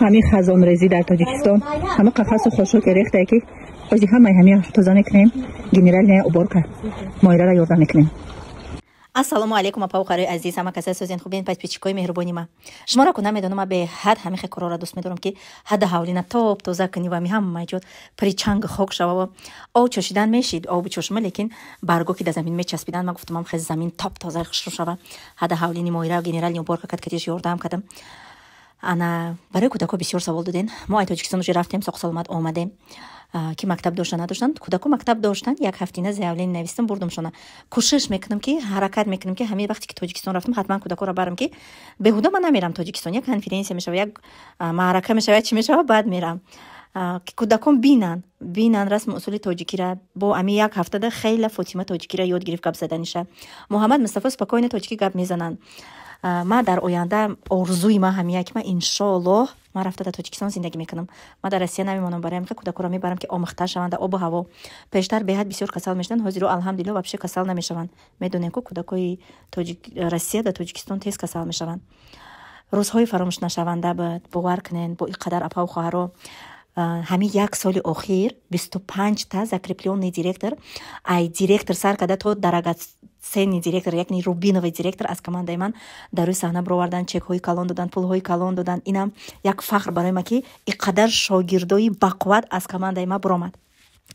Ҳамин хазонрезӣ дар Тоҷикистон, ҳама қафасу хошоке рехтае, ки ози ҳамаи ҳамин тоза мекунем, генеральная уборка, Моирара ёрдам мекунем. Ассалому алайкум, апаву хоҳарои азиз, ҳама каса созен, хубен, подписчикои меҳрубони ма. Шуморо ку намедонам, ма беҳад ҳамин хел корора дӯст медорам, ки ҳадда ҳавлина топ тоза кунӣ ва ми ҳама ҷо пури чангу хок шавава. Об чошидан мешид, обу чошма, лекин барго ки дар замин мечаспидан, ма гуфтам, хел замин топ тоза хушрӯ шава. Ҳадда ҳавлини Моира генеральный уборка кад, катиш ёрдам кардам. Ана, барои кӯдако бисёр савол доден. Мо ай Тоҷикистон уже рафтем, соқ саломат омадем. Ки мактаб дошта, надоштанд кӯдако? Мактаб доштанд. Як ҳафтина заявление навистам, бурдумшона. Кӯшиш мекунам, ки ҳаракат мекунам, ки ҳамин вақте ки Тоҷикистон рафтам, ҳатман кӯдакоро барам, ки беҳуда ман намерам Тоҷикистон. Як конференсия мешава, як маърака мешава, чи мешава, баъд мерам, ки кӯдакон бинанд расму усули тоҷикира. Бо ами як ҳафтада хеле Фотима тоҷикира ёд гирифт, гап заданиша. Муҳаммад Мустафо спокойно тоҷикӣ гап мезананд. Ма дар оянда орзуи ма ҳамия, ки ма, иншоаллоҳ, ман рафта дар Тоҷикистон зиндагӣ мекунам, ман дар Россия намемонам. Барои ҳамин кӯдакоро мебарам, ки омӯхта шаванд дар обу ҳаво. Пештар беҳад бисёр касал мешуданд, ҳозиро, алҳамдулилло, вообще касал намешаванд. Медонем, ку кӯдакои Россия дар Тоҷикистон тез касал мешаванд. Рӯзҳои фаромӯшнашаванда буд, бовар кунед, бо ин қадар апаву хоҳаро. Ҳамин як соли охир 25-та закреплённый директор, ай директор сар карда то драгоценный директор, якни рубиновый директор, аз командаи ман дар рӯи саҳна бироварданд, чекҳои калон доданд, пулҳои калон доданд. Инам як фахр барои ма, ки ин қадар шогирдои бақувват аз командаи ма биромад.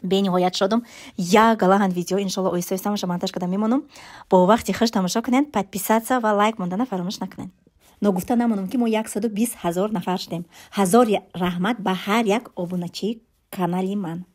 Бениҳоят шодум. Як галаҳанд видео, иншолло, оҳиста оҳиста ҳамаша монтаж карда мемонам. Бо вақти хуш тамошо кунед, подписаться ва лайк мондана фаромӯш накунед. Ногуфта намонам, ки мо 120 000 нафар шудем. Ҳазор раҳмат ба ҳар як обуначии канали ман.